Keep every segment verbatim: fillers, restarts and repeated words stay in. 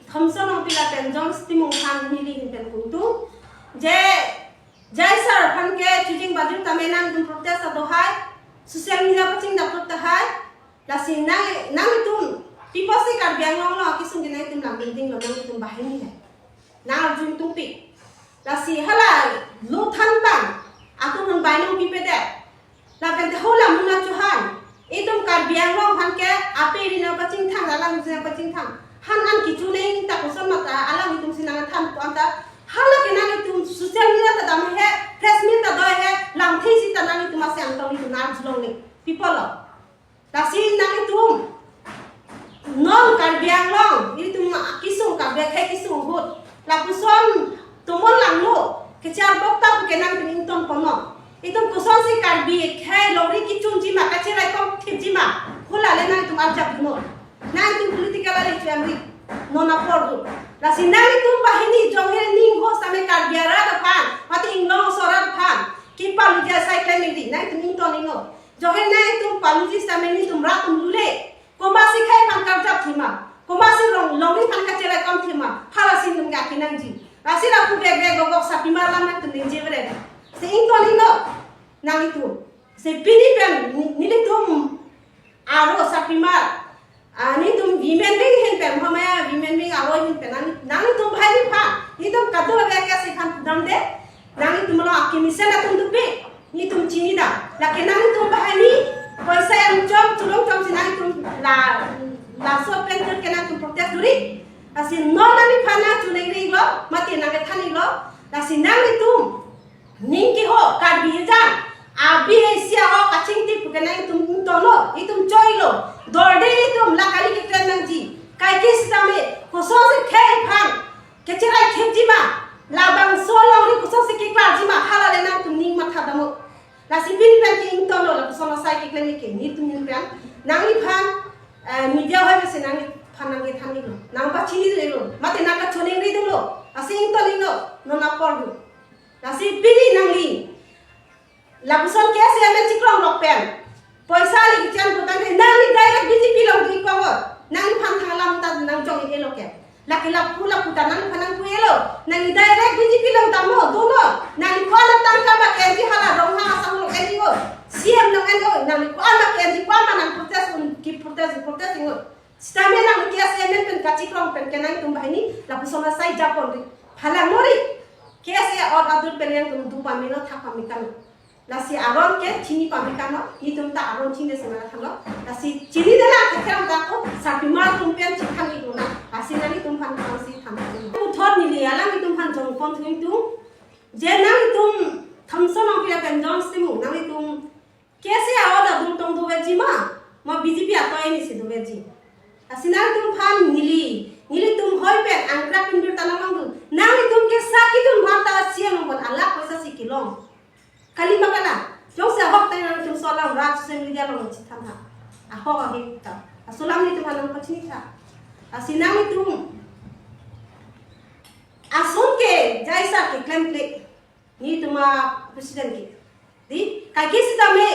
Thomson Rongpi lapen John Timung aphan neli ahin pen kangtung. Je, Jai sir aphan ke chujing bajir tame nangtum protest adohai, social media pachingdap tahai. Lasi nang, nangtum, people si Karbi Anglong along akesung ke nangtum lam building lo, nangtum banghini hai. Nang arjun tungpi. Lasi hala lo than bang, atum non bainong pipedet. Lapen te hola muna chuhan. Itum Karbi Anglong aphan ke ape ri nangpachingthang, alam ri nangpachingthang. Han an kichu neng ta koson mata alam itum si nangthan ko anta. Hala ke nangtum social media ta dam he, press meet ta do he, lamthe si ta nangtum asi angtong itum nang arjulong ni. People lo. Lasi nangtum non Karbi Anglong, itum akesung Karbi akhei kesung ahut. Lapuson tomon langno, kechar bokta pu ke nangtum ington ponnon. Itum kosonsi Karbi akhei longri kechunji ma, kacherai kom thipji ma. Hola le nangtum arjap dunnon. Nangtum political ali chuamri. Non apor dun. Lasi nangtum banghini jonghe ning ho same Karbi arat aphan, mate Inglong aso arat aphan. Kipaluji asai klem ri, nangtum ington ingnon. Jonghe nangtum paluji same nelitum rat atum lule. Komatsi akhei aphan karjap thima. Komatsi long, longri aphan kacherai kom thima. Hala si nangtum ke akenangji. Lasi lapu bek bek gogok sarpimar alam nangtum ningje bere. Si ington ingnon. Nangtum. Si pini pen ni-, nelitum aro sarpimar. Ah, nelitum women wing ahin pen, hamaya women wing aro ahin pen. Nang, nangtum banghini aphan. Nelitum kadokave ke si aphan pudamde. Nangtum lo akemesen atum dupi. Nelitum chinidam. Lake nangtum banghini, poisa yang chom, chulong chom si nangtum la, laso pen ke nangtum protest duri. Lasi non nangphan nangchuneng ri lo, mate nangkethan ri lo. Lasi nangtum ning keho, Karbi ejang, abi isi aho kachingtip pu ke nangtum ingtonlo, itum choilo. Dorde itum la kali keklem nangji. Kaike sitame, kosonsi akhei aphan kacherai thipji ma, labangso alongri kosonsi keklarji ma, hala le nangtum ning matha damnon. Lasi pini pen ke ingtonlo, lapuson asai keklem ke, nelitum ahin pen, nangliphan, eh, media hoi mesen nangliphan nangkethan ri lo, nangpachini ri lo, mate nangkachuneng ri lo, lasi ington ingnon, non apor dun. Lasi pini nangli, lapuson K S A M L chikrong rok pen. Poisa li kechan putang ke nangli direct B J P along dui kongor. Nangphan thang alam ta nangjong-iklo ke. Lake lapu lapu ta nangphan nangpu-iklo. Nangli direct B J P along damnon, dunnon. Nangli ko-an atangka ma ke-enji hala Ronghang asong along enji o. C M along enji o. Nangli ko-an ma ke-enji, ko-an ma nang protest un, ki protest, protest ingnon. Sitame nang K S A M L pen kachikrong pen ke nangtum banghini lapuson asai japon ri. Phalang nori. K S A order pen nangtum dupamelo thakpamekang. Lasi aron ke chini pamekang no, nelitum ta aron chini sema thanlo. Lasi chinidetlo, kekram ta ko, sarpimar atum pen chithan iduna. Lasi nanglitum aphan kangsi than. Puthot neli alanglitum aphan jongpon thu-ingtung. Je nangtum Thomson Rongpi lapen John Timung, nangtum K S A order dun tong doverji ma, ma B J P atoi ni si doverji. Lasi nangtum aphan neli, nelitum hoi pen angkrak pinbir ta nangmangdun. Nangtum ke saki dun aphan ta C M along pon alak poisa si kelong. Kali ma kalang. Jongsi ahok ta nangtum so alam rat social media along chithan tha. Ahok ahi ta. Laso alam nelitum aphan nangpachini tha. Lasi nangtum ason ke jaisa keklemkle. Nelitum a-president ke. Dei, kaike sitame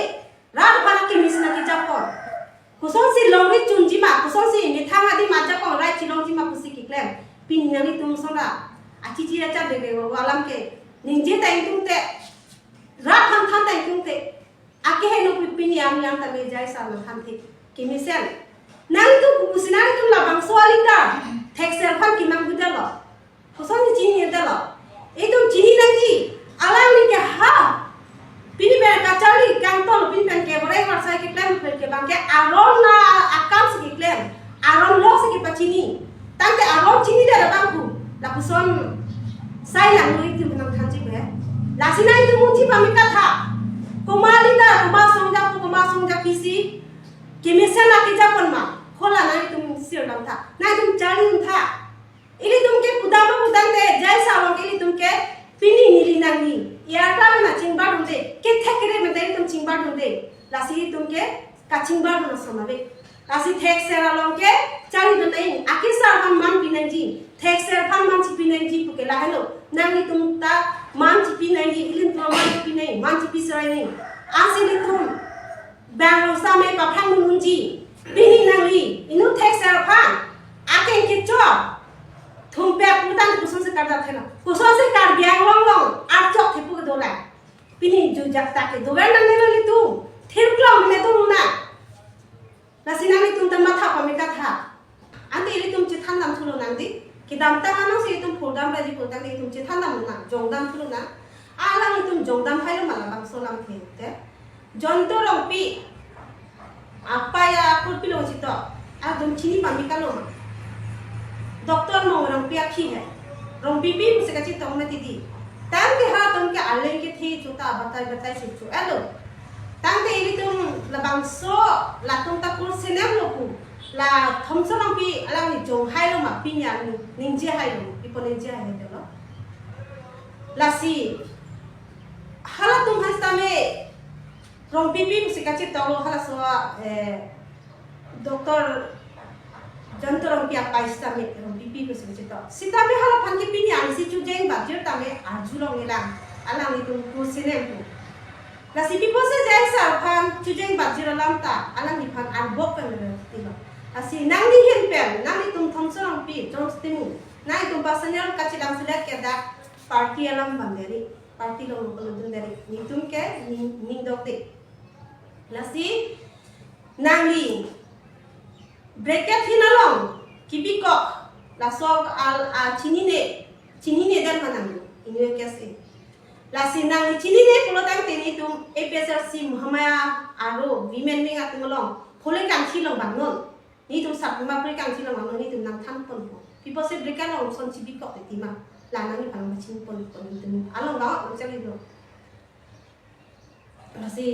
rat aphan akemesen akejapon. Kosonsi longri chunji ma, kosonsi methang adim ajapon rai chilongji ma pusi keklem. Pini nanglitum sonra achichi acha debe alam ke ningje ta ingtungte, rat aphan than ta ingtungte. Akeheno pu pini ami yang tame jaisa nangthan thik. Kemesen. Nangtum kopusi nangtum labangso a-leader thekser aphan kemang budalo. Koson chinidetlo. Itum chini nangji. Alangli ke ha. Pini pen kacharli kangton, pini pen ke boreng marsai keklem pen ke bang ke aron na akam si keklem. Aron lo si kepachini. Tangte aron chinidet abang pu. Lapuson sai lang lui itum nangthanji be. Lasi nangtum unji pameka tha. Komat leader, komat asong ajapo, komat asong ajapi si kemesen akejapon ma. Hola nangtum sir lang tha. Nangtum charli un tha. Ilitum ke pudam pudamte, jaisa along ke ilitum ke pini neli nangli. Iyarta mena chingbar dunde, kethek kere mena ilitum chingbar dunde. Lasi ilitum ke kachingbar dun asomave. Lasi thekser along ke charli dun nang, akesar aphan man pi nangji, thekser aphan man chipi nangji puke lahelo. Nanglitum ta man chipi nangji, ilitum man chipi nang, man chipi serai nang. Ansi ilitum bang same paphrang dun unji. Pini nangli, inut thekser aphan akeng kechok. Bep putang kusonsi karjap thelo. Kusonsi Karbi Anglong along archok thepo kedo la. Pini jujak ta kedo gar nangnelo ilitum. Thirklong netum na. Lasi nanglitum ta matha pame katha. Ante ilitum chethan dam thulo nang di. Kedamtang anong si ilitum purdam raji purdam ilitum chethan dam nang. Jongdam thulo nang. Alanglitum jongdam hailo ma labangso alam the te. Jayanta Rongpi. Apei akurpi lo chito. Adung chini pame kalo ma. Doctor Mong Rongpi aphi hai. Rongpipi pusi kachitong mati di. Tangte halatum ke arleng kethe chota batai batai si cho-etlo. Tangte ilitum labangso latum ta kursenemlo pu. La Thomson Rongpi alangli jong hailo ma pini arni ningje hailo. Ipo ningje hailo. Lasi halatum hai sitame Rongpipi pusi kachitoklo halaso, eh, Doctor Jayanta Rongpi apei sitame Rongpipi pusi kachitok. Sitame halaphan ke pini arni si chojeng bajir tame arjulonglelang. Alanglitum kursenem pu. Lasi pi pusi J I sir aphan chojeng bajir alam ta alangliphan arbok pen tilo. Lasi nangli hin pen, nanglitum Thomson Rongpi, Jones Timung, nanglitum personal kachilangselet ke dak party alam bang deri, party along peludun deri. Netum ke ning, ning dok de. Lasi nangli bracket hin along kebikok laso al a chinine, chinine dan ma nangli inyo kes e. Lasi nangli chinine pulo tangte netum A P H L C Mahamaya aro women wing atum along phule kangthi long bang non. Netum sap ma phule kangthi long bang non netum nangthan ponpo. Pi pusi bracket along son chebikok te tima. La nangliphan ma chin ponpo netum along bang on chali lo. Lasi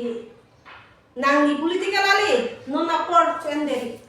nangli political ale non apor cho-en deri.